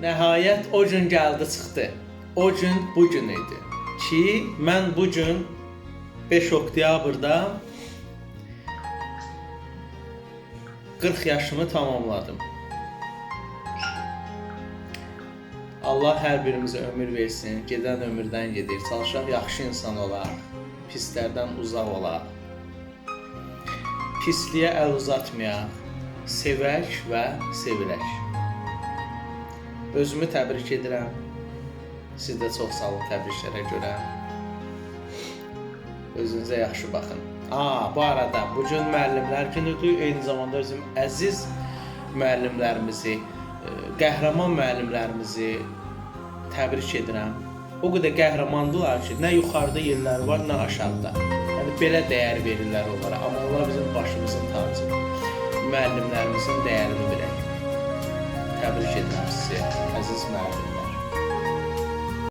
Nəhayət o gün gəldi, çıxdı. O gün bu gün idi ki, mən bu gün 5 oktyabrda 40 yaşımı tamamladım. Allah hər birimizə ömür versin. Gedən ömürdən gedir. Çalışaq yaxşı insan olaq. Pislərdən uzaq olaq. Pisliyə əl uzatmayaq. Sevək və sevilək. Özümü təbrik edirəm. Siz də çox sağ olun təbriklərə görə. Özünüzə yaxşı baxın. Bu arada bu gün müəllimlər günüdür. Eyni zamanda özüm əziz müəllimlərimizi, qəhrəman müəllimlərimizi təbrik edirəm. O qədər qəhrəmandılar ki, nə yuxarıda yerləri var, nə aşağıda. Yəni belə dəyər verirlər onlara, amma onlar bizim başımızın tacıdır. Müəllimlərimizin dəyərini bilək. Təbrik edirəm sizi.